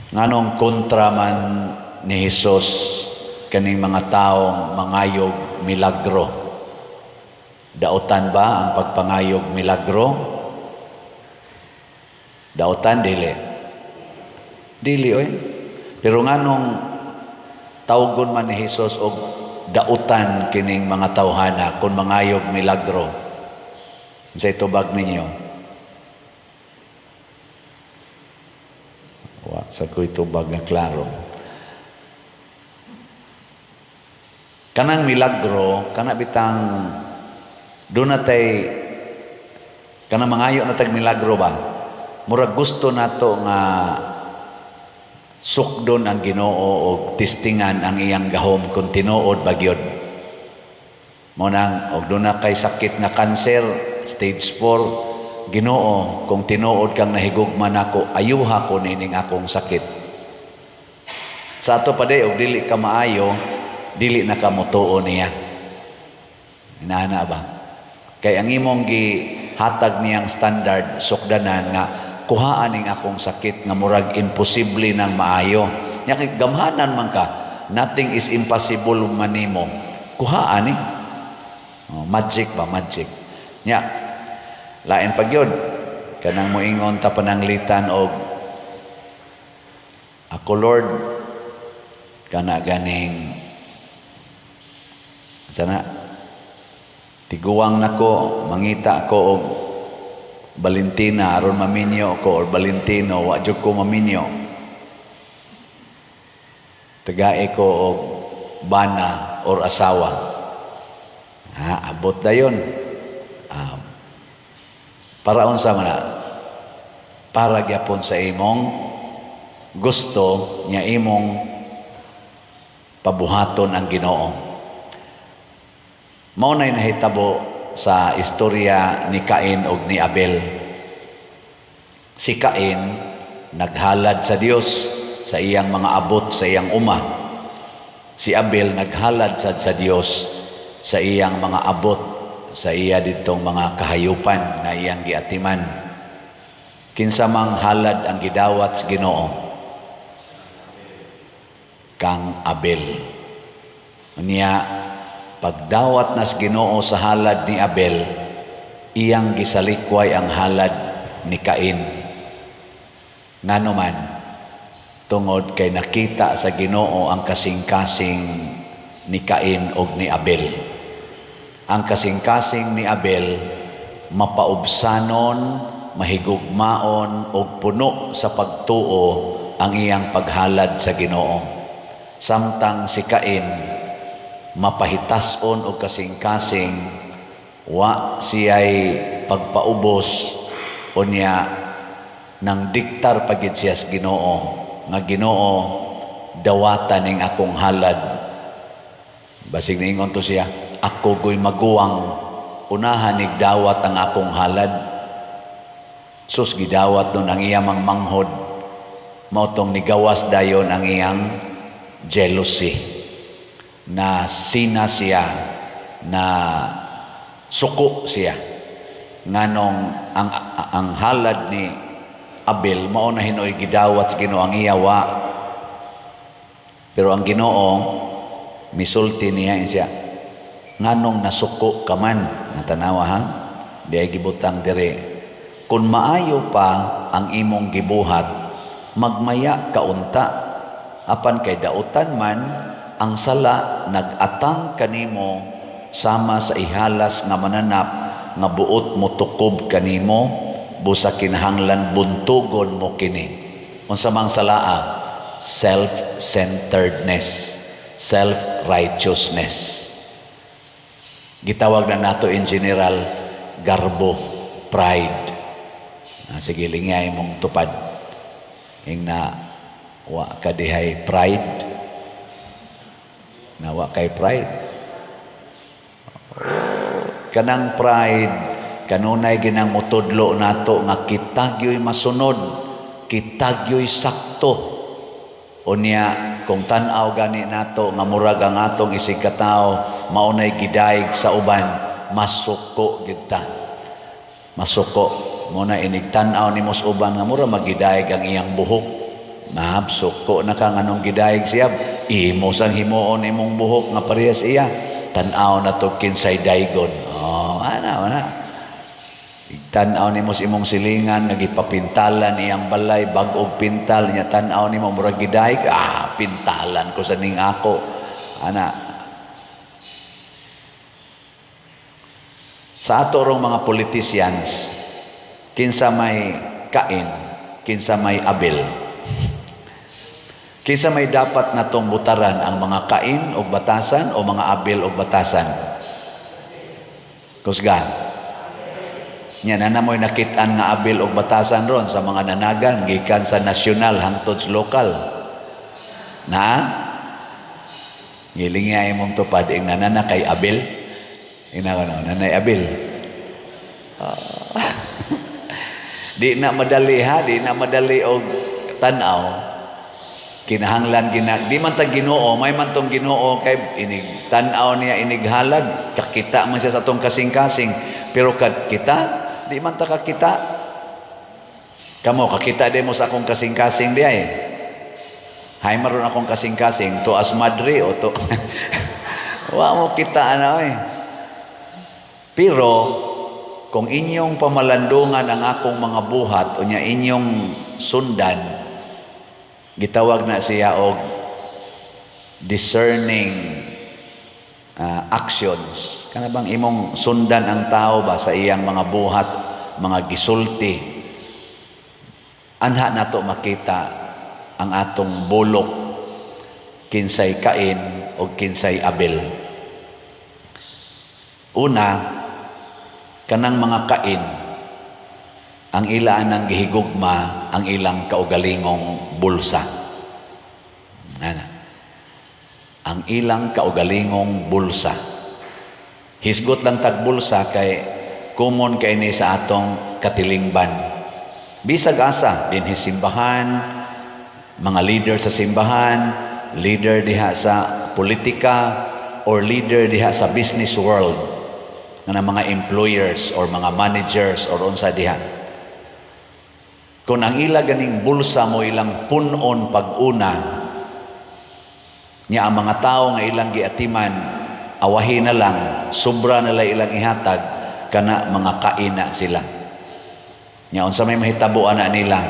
Nganong kontra man ni Hesus kaning mga taong mangayog milagro? Dautan ba ang pagpangayog milagro? Dautan, dili? Dili oy. Pero nganong tawgon man ni Hesus og dautan kining mga tawhana kung mangayog milagro? Unsay tubag ninyo? Wa sa ko'y tubag nga klaro. Kanang milagro, kana bitang doon natay kanang mangayo na tag milagro ba? Murag gusto nato nga sukdon ang Ginoo og testingan ang iyang gahom kung tinuod ba gyud. Mao nang og doon na kay sakit nga cancer stage 4, "Ginoo, kung tinuod kang nahigugma nako, ayuha ko nining akong sakit." Sa ato pa day, og dili ka maayo, dili na ka motuo niya. Inana ba? Kay ang imong gihatag niyang standard, sukdanan nga kuhaan ning akong sakit nga murag imposible nang maayo. Nya kay gamhanan man ka, nothing is impossible man nimo. Kuhaan ni. Oh, magic ba, magic. Nya lain pa gyud kanang moingon ta pananglitan og, "Ako, Lord, kana ganing sana tiguang nako, mangita ko og Valentina aron maminyo ko or Valentino, wa jud ko maminyo. Tagae ko og bana or asawa." Ha, abot dayon. Ah, para unsa man na? Para gyapon sa imong gusto nya imong pabuhaton ang Ginoo. Mao nay nahitabo sa istorya ni Cain ug ni Abel. Si Cain naghalad sa Dios sa iyang mga abot sa iyang uma. Si Abel naghalad sad sa Dios sa iyang mga abot sa iya ditong mga kahayupan na iyang giatiman. Kinsa mang halad ang gidawat sa Ginoo? Kang Abel. Unya pagdawat nas Ginoo sa halad ni Abel, iyang gisalikway ang halad ni Cain. Ngano man? Tungod kay nakita sa Ginoo ang kasing-kasing ni Cain og ni Abel. Ang kasing-kasing ni Abel mapaubsanon, mahigugmaon og puno sa pagtuo ang iyang paghalad sa Ginoo. Samtang si Cain mapahitason og kasing-kasing, wa siya'y pagpaubos, unya nang diktar pagid siya sa Ginoo nga, "Ginoo, dawata ning akong halad." Basig niingon to siya, "Ako goy maguwang, unahan nig dawat ang akong halad." Sus, gidawat nun ang iyang manghod. Mao tong nigawas dayon ang iyang jealousy na sina siya, na suko siya, nganong ang halad ni Abel mao na hinoy gidawat sa Ginoo, ang iya wa. Pero ang Ginoo misulti niya siya, "Nganong nasuko ka man?" Natanawa ha, di ay gibutang dire, "Kung maayo pa ang imong gibuhat, magmaya ka unta. Apan kay dautan man ang sala, nagatang kanimo sama sa ihalas nga mananap nga buot mo tukob kanimo, busa kinahanglan buntugon mo kini." Unsa mang salaa? Self-centeredness, self-righteousness. Gitawag na nato in general garbo, pride. Ah, sige, lingay mong tupad. Ing na wa ka dihay pride, na wa kay pride. Kanang pride, kanunay ginang mutudlo nato nga kita gyoy masunod, kita gyoy sakto. Unya kung tan-aw gani nato nga murag ang atong isig katawo maunay gidayeg sa uban, masuko gid ta. Masuko mo na inig tan-aw nimo sa uban nga mura magidayeg ang iyang buhok. Mab, suko na ka nganong gidayeg siya. Imo sang himuon imong buhok nga parehas iya. Tan-aw na to kinsay daygon. Oh, ana, ana. Tan-aw nimo sa imong silingan nga gipapintalan iyang balay, bag-og pintal niya, tan-aw nimo murag gidayeg, ah, pintalan ko sa ning ako. Ana. Sa ato rong mga politicians, kinsa may Cain, kinsa may Abel? Kinsa may dapat natong butaran, ang mga Cain og batasan o mga Abel og batasan? Kusgan. Nya na mo'y nakit-an nga Abel og batasan ron sa mga nanagan gikan sa nasyonal hangtod sa lokal. Na? Giling imong tupad ing nanana kay Abel. Ina ko nanay Abel. Di na madali ha, di na madali og tan-aw. Kinahanglan gina di man ta Ginoo, may man tong Ginoo kay inig tan-aw niya, inighalad, kakita man siya sa atong kasing-kasing. Pero kad kita, di man ta kakita. Kamo kakita di mo sa akong kasing-kasing di ay. Hay maron akong kasing-kasing to as madre o to. Wa mo kita ana oy. Pero kung inyong pamalandungan ang akong mga buhat unya inyong sundan, gitawag na siya og discerning actions. Kana bang imong sundan ang tao ba sa iyang mga buhat, mga gisulti. Anha nato makita ang atong bulok, kinsay Cain o kinsay Abel. Una, kanang mga Cain, ang ila nang gihigugma ang ilang kaugalingong bulsa. Ana. Ang ilang kaugalingong bulsa. Hisgot lang tag bulsa kay common kay ni sa atong katilingban. Bisag asa dinhi simbahan, mga leader sa simbahan, leader diha sa politika or leader diha sa business world nga mga employers or mga managers or unsa diha. Kung ang ila ganing bulsa mo ilang punon pag-una, nya ang mga tao nga ilang giatiman awahin na lang, sobra na lang ilang ihatag, kana mga kaina sila. Nya unsa may mahitabo ana nila,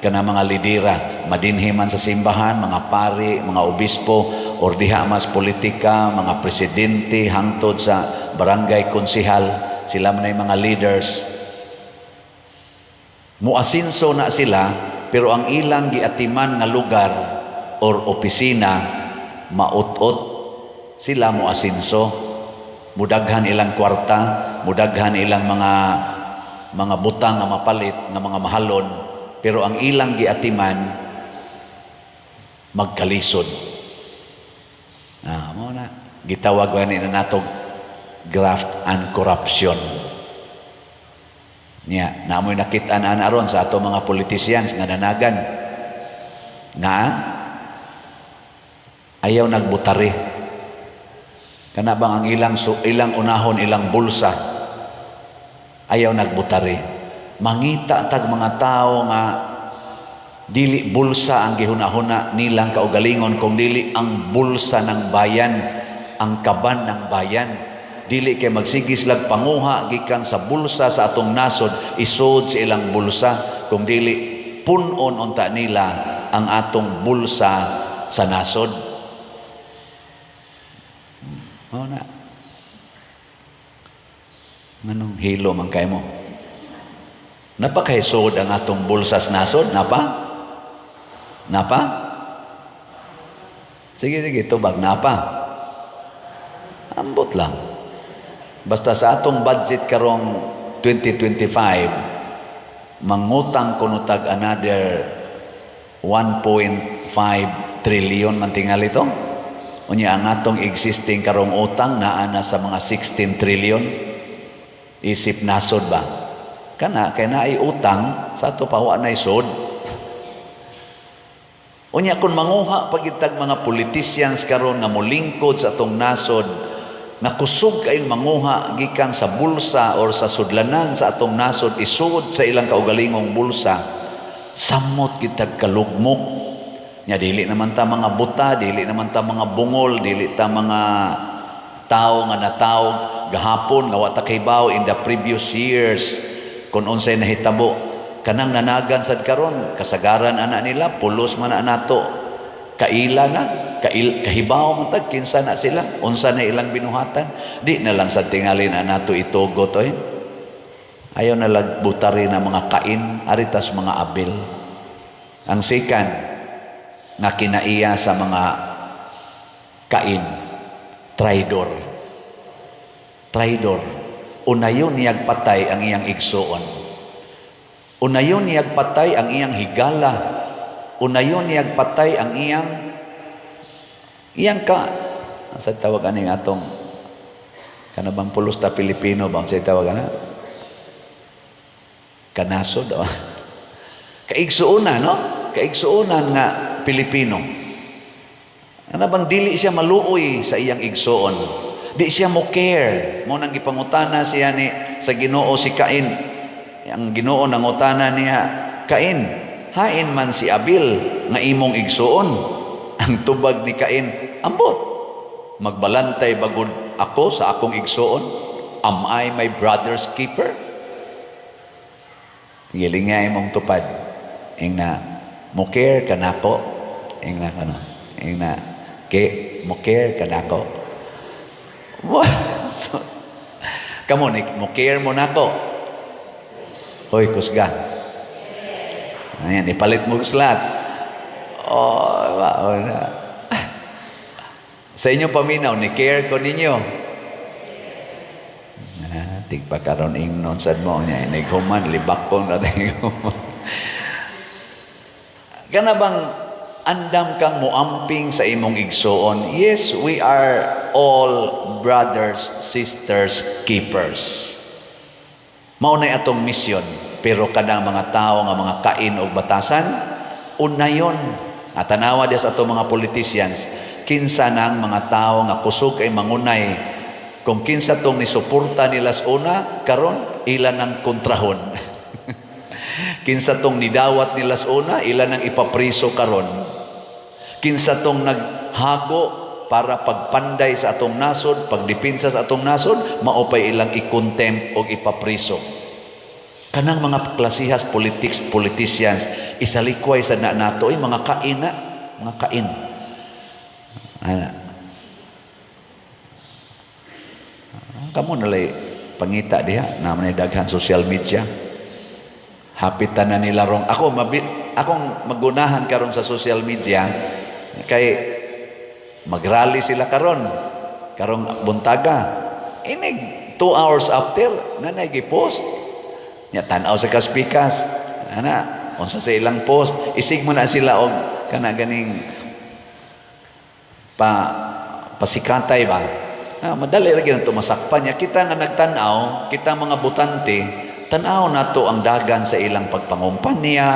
kana mga lidera, madinhi man sa simbahan, mga pari, mga obispo, or diha mas politika, mga presidente, hangtod sa barangay konsihal, sila man ay mga leaders. Muasinso na sila, pero ang ilang giatiman nga lugar or opisina maut-ot. Sila muasinso, mudaghan ilang kwarta, mudaghan ilang mga butang nga mapalit nga mga mahalon, pero ang ilang giatiman magkalisod. Ah, mao na gitawag gani na nato graft and corruption. Niya, namoy nakit-an ana aron sa ato mga politicians nga nanagan nga ayaw nagbutari. Kana bang ang ilang ilang unahon ilang bulsa, ayaw nagbutari. Mangita tag mga tao nga dili bulsa ang gihuna-huna nilang kaugalingon kung dili ang bulsa ng bayan, ang kaban ng bayan. Dili kay magsigis lag panguha gikan sa bulsa sa atong nasod isod sa ilang bulsa, kung dili punon unta nila ang atong bulsa sa nasod. Mao na. Nganong hilo man kay mo? Napakahisod ang atong bulsa sa nasod? Napa? Napa? Sige, sige, tubag, napa. Ambot lang. Basta sa atong budget karong 2025, mangutang kuno tag another 1.5 trillion man tingali to. Unya ang atong existing karong utang naa na sa mga 16 trillion. Isip nasod ba? Kana kay naay utang sa ato pa, wa nay sod. Unya kung manguha pagitag mga politicians karon nga molingkod sa atong nasod nga kusog kayong manguha gikan sa bulsa or sa sudlanan sa atong nasod isud sa ilang kaugalingong bulsa, samot kitag kalugmok. Nya dili naman ta mga buta, dili naman ta mga bungol, dili ta mga tao nga nataw gahapon nga wa ta kahibaw in the previous years kung unsay nahitabo. Kanang nanagan sad karon, kasagaran ana nila pulos man na nato kaila na kail, kahibaw man tag kinsa na sila, unsa na ilang binuhatan. Di na lang sad tingali na nato itugot oy. Ayaw na lang butari na mga Cain, aritas mga Abel. Ang second nga kinaiya sa mga Cain, traidor. Traidor. Unayon niyag patay ang iyang igsuon. Unayon niyag patay ang iyang higala. Unayon niyag patay ang iyang iyang ka sa tawag ani atong kana bang pulos ta Pilipino ba, sa tawag ana, kanasod o kaigsuonan, no, kaigsuonan nga Pilipino. Ana bang dili siya maluoy sa iyang igsuon, di siya mo care mo. Nang gipangutana siya ni sa Ginoo si Cain, ang Ginoo nangutana niya, "Cain, hain man si Abel nga imong igsuon?" Ang tubag ni Cain, "Ambot, magbalantay bagud ako sa akong igsuon? Am I my brother's keeper?" Gilinga imong tupad. Ingna, "Mo care ka nako?" Ingna kano. Ingna, "Ke, mo care ka nako?" What? So, kamo ni mo care mo nako? Hoy, kusga. Ayan, ipalit mo slot. Oh, ba, oh, na. Sa inyong paminaw, ni care ko ninyo? Ah, tigpa karon ingnon sad mo niya inighuman libak ko na human. Kana bang andam kang muamping sa imong igsuon? Yes, we are all brothers, sisters, keepers. Mao na atong misyon. Pero kanang mga tao nga mga Cain og batasan, unayon. At tanawa diya sa atong mga politicians, kinsa nang mga tao nga kusog kay mangunay. Kung kinsa tong nisuporta nila sa una, karon ila nang kontrahon. Kinsa tong nidawat nila sa una, ila nang ipapriso karon. Kinsa tong naghago para pagpanday sa atong nasod, pagdipinsa sa atong nasod, maupay ilang i-contempt o ipapriso. Kanang mga klasihas politics, politicians, isalikway sa na nato ay mga Cain na, mga Cain. Ana. Kamo nalay pangita diha na man daghan social media. Hapitan na nila rong ako mabi, akong magunahan karon sa social media kay magrally sila karon karong buntaga. Inig 2 hours after nanay gi-post nya, tan-aw sa kaspikas ana unsa sa ilang post. Isig mo na sila og kana ganing pa pasikatay ba. Ah, madali ra gyud masakpan niya. Kita nga nagtan-aw, kita mga botante, tan-aw nato ang dagan sa ilang pagpangumpanya,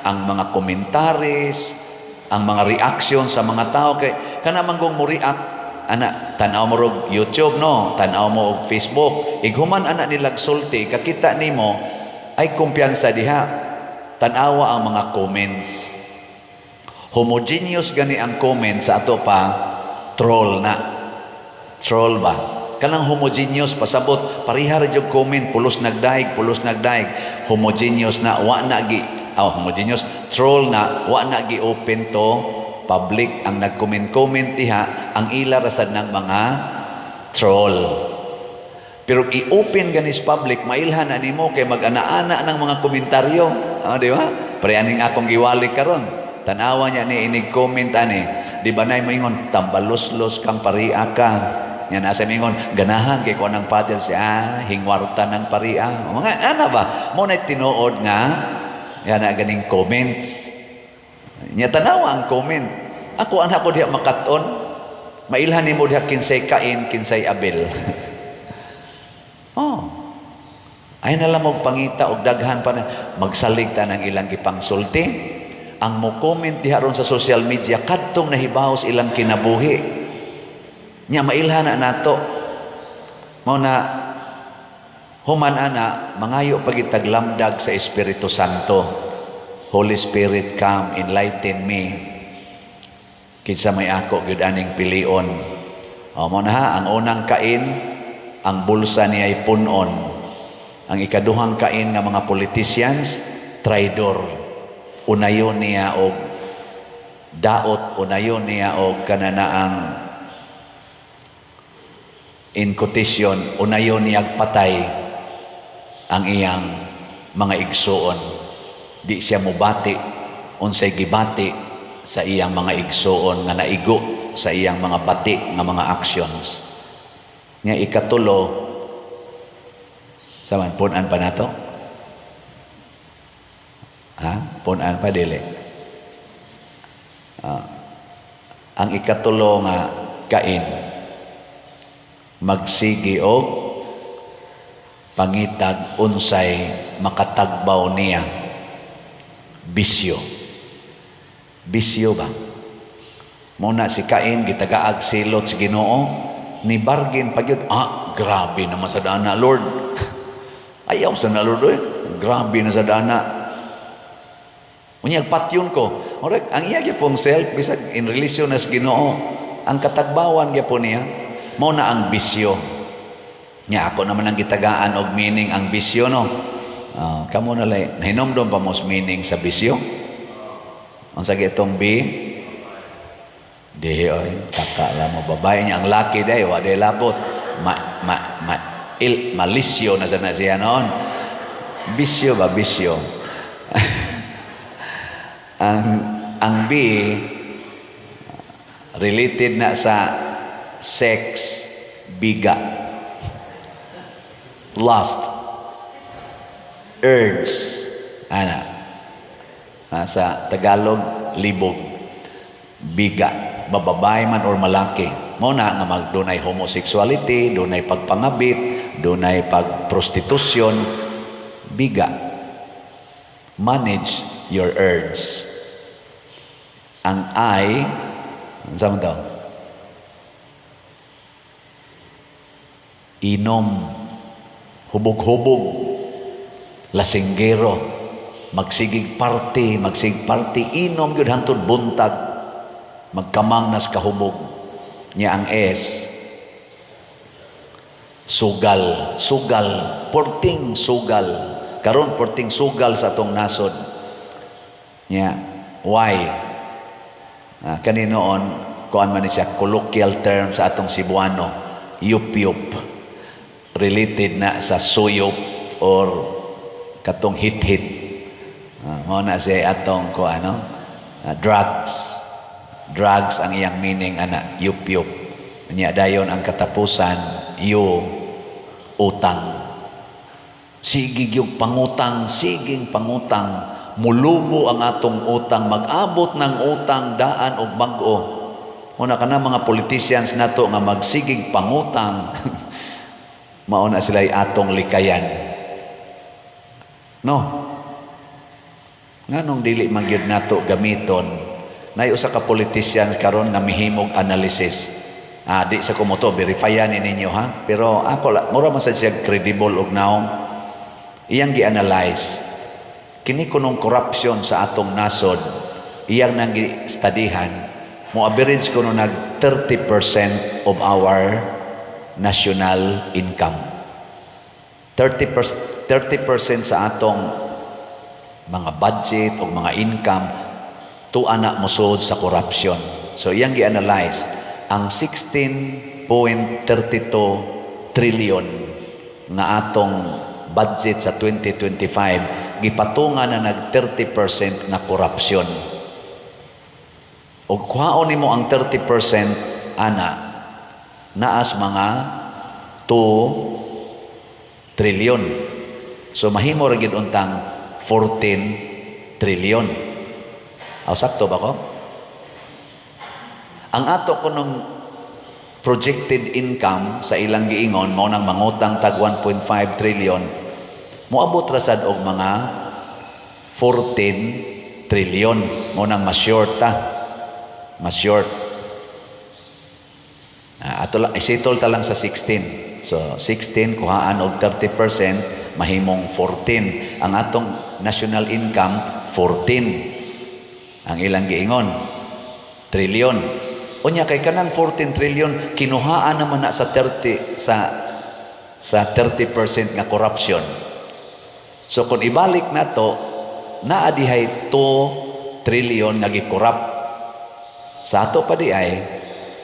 ang mga komentaris, ang mga reaksyon sa mga tao. Kay kana manggong mo react ana, tan-aw mo rog YouTube, no, tan-aw mo og Facebook, ighuman ana nilag sulti, kakita nimo ay kumpiyansa diha. Tan-awa ang mga comments. Homogeneous gani ang comment sa ato pa, troll na. Troll ba? Kanang homogeneous, pasabot pareha ra jud comment, pulos nagdaig, pulos nagdaig. Homogeneous na, wa na gi, oh, homogeneous troll na, wa na gi open to public. Ang nag-comment-comment diha, ang ila ra sad ng mga troll. Pero i-open ganis public, mailhan na nimo kay mag-ana-ana ng mga komentaryo. Ah, di ba? Pre aning akong giwali karon. Tanawa niya ni inig comment ani. Di ba nay moingon, "Tambaluslos kang paria ka"? Nya nasa mingon, "Ganahan kay ko ng father siya, ah, hingwarta ng paria." Mga ana ba? Mo na tinuod nga yan na ganing comments. Nya tanawa ang comment. Ako anak ko diha makaton. Mailhan nimo diha kinsay Cain, kinsay Abel. Oh. Ay na lang mo pangita og daghan pa na magsalig ta ng ilang gipangsulti. Ang mo comment diha ron sa social media, kadtong nahibaw sa ilang kinabuhi. Nya mailhan na nato. Mao na human ana, mangayo pagitaglamdag sa Espiritu Santo. Holy Spirit, come, enlighten me. Kinsa may ako gyud aning pilion? O mo na ha, ang unang Cain, ang bulsa niya ay punon. Ang ikaduhang Cain nga mga politicians, traidor. Unayon niya og daot, unayon niya og kananaang in quotation, unayon niya patay ang iyang mga igsuon. Di siya mubati unsay gibati sa iyang mga igsuon nga naigo sa iyang mga bati nga mga actions. Nga ikatulo, sa man punan pa nato? Ha? Punan pa dili? Ah, ang ikatulo nga Cain, magsigi og pangitag unsay makatagbaw niya, bisyo. Bisyo ba? Muna si Cain gitagaag silot sa Ginoo, ni bargain pa gyud. "Ah, grabe naman sa dana, Lord. Ayaw sa na, Lord, eh. Grabe na sa dana. Unya patyon ko." Murag ang iya gyud pong self bisag in relation nas Ginoo, ang katagbawan gyapon niya mao na ang bisyo. Nya ako naman ang gitagaan og meaning ang bisyo, no. Kamo na lay nahinomdom pa mo sa meaning sa bisyo? Unsa gitong B? Di oy, taka lang mo babae niya ang laki day wa day labot. Ma ma ma il malisyo na sa na siya noon. Bisyo ba, bisyo? Ang B related na sa sex, biga. Lust, urge, ana. Ah, sa Tagalog, libog. Biga, mababae man or malaki. Mao na nga magdunay homosexuality, dunay pagpangabit, dunay pagprostitusyon, biga. Manage your urge. Ang I, unsa man to? Inom, hubog-hubog, lasinggero, magsigig party, inom gyud hangtod buntag, magkamang nas kahubog. Nya ang S, sugal, sugal, porting sugal. Karon porting sugal sa atong nasod. Nya, why? Ah, kaninoon, kuan man ni siya, colloquial term sa atong Cebuano, yup-yup. Related na sa suyop or katong hit-hit. Mao na siya atong kuan, no? Ah, drugs. Drugs ang iyang meaning ana, yup-yup. Nya dayon ang katapusan, yu, utang. Sige yung pangutang, siging pangutang. Mulubo ang atong utang, mag-abot ng utang daan og bag-o. Una kana mga politicians nato nga magsigig pangutang, mao na sila atong likayan. No. Nganong dili man gyud nato gamiton? Nay usa ka politician karon nga mihimog analysis. Ah, di sa kumoto, verifyan ni ninyo ha. Pero ako la, mura man sad siya credible og naong. Iyang gi-analyze kini kunong corruption sa atong nasod, iyang nang gi-studyhan, mo average kuno nag 30% of our national income. 30%, 30% sa atong mga budget o mga income tuwa na mosud sa corruption. So iyang gi-analyze ang 16.32 trillion nga atong budget sa 2025, gipatungan na nag 30% nga corruption. Og kuhaon nimo ang 30% ana, naas mga 2 trillion. So mahimo ra gyud untang 14 trillion. Aw, sakto ba ko? Ang ato kunong projected income sa ilang giingon mao nang mangutang tag 1.5 trillion, moabot ra sad og mga 14 trillion. Mao nang mas short ta. Mas short. Ah, ato lang isettle ta lang sa 16. So 16 kuhaan og 30%, mahimong 14. Ang atong national income 14 ang ilang giingon. Trillion. Unya kay kanang 14 trillion kinuhaan naman na sa 30 sa 30% nga corruption. So kung ibalik nato, naa dihay 2 trillion nga gi-corrupt. Sa ato pa diay,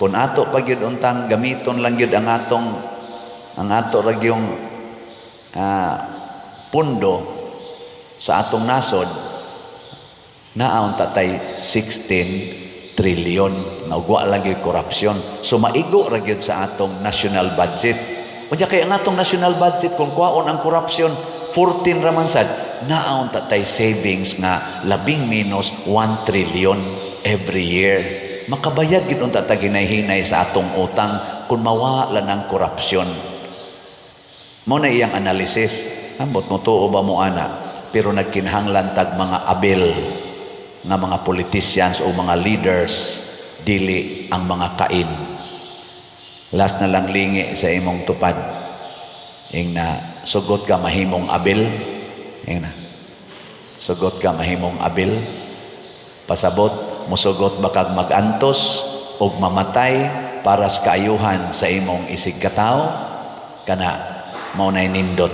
kung ato pa gyud untang gamiton lang gyud ang ato ra gyung pundo sa atong nasod, naa unta tay 16 trillion nga wa lang gyud korupsyon. So maigo ra gyud sa atong national budget. Unya kay ang atong national budget, kung kuwaon ang korupsyon, 14 ra man sad, naa unta tay savings nga labing minus 1 trillion every year. Makabayad gid unta ta hinay-hinay sa atong utang kung mawala ng korupsyon. Mao na iyang analysis. Ambot mo tuo ba mo ana? Pero nagkinahanglan tag mga Abel nga mga politicians o mga leaders, dili ang mga Cain. Last na lang, lingi sa imong tupad. Ing na sugot ka mahimong Abel. Ing na. Sugot ka mahimong Abel. Pasabot, musugot ba kag magantos og mamatay para sa kaayuhan sa imong isigkatawo? Kana mao nay nindot.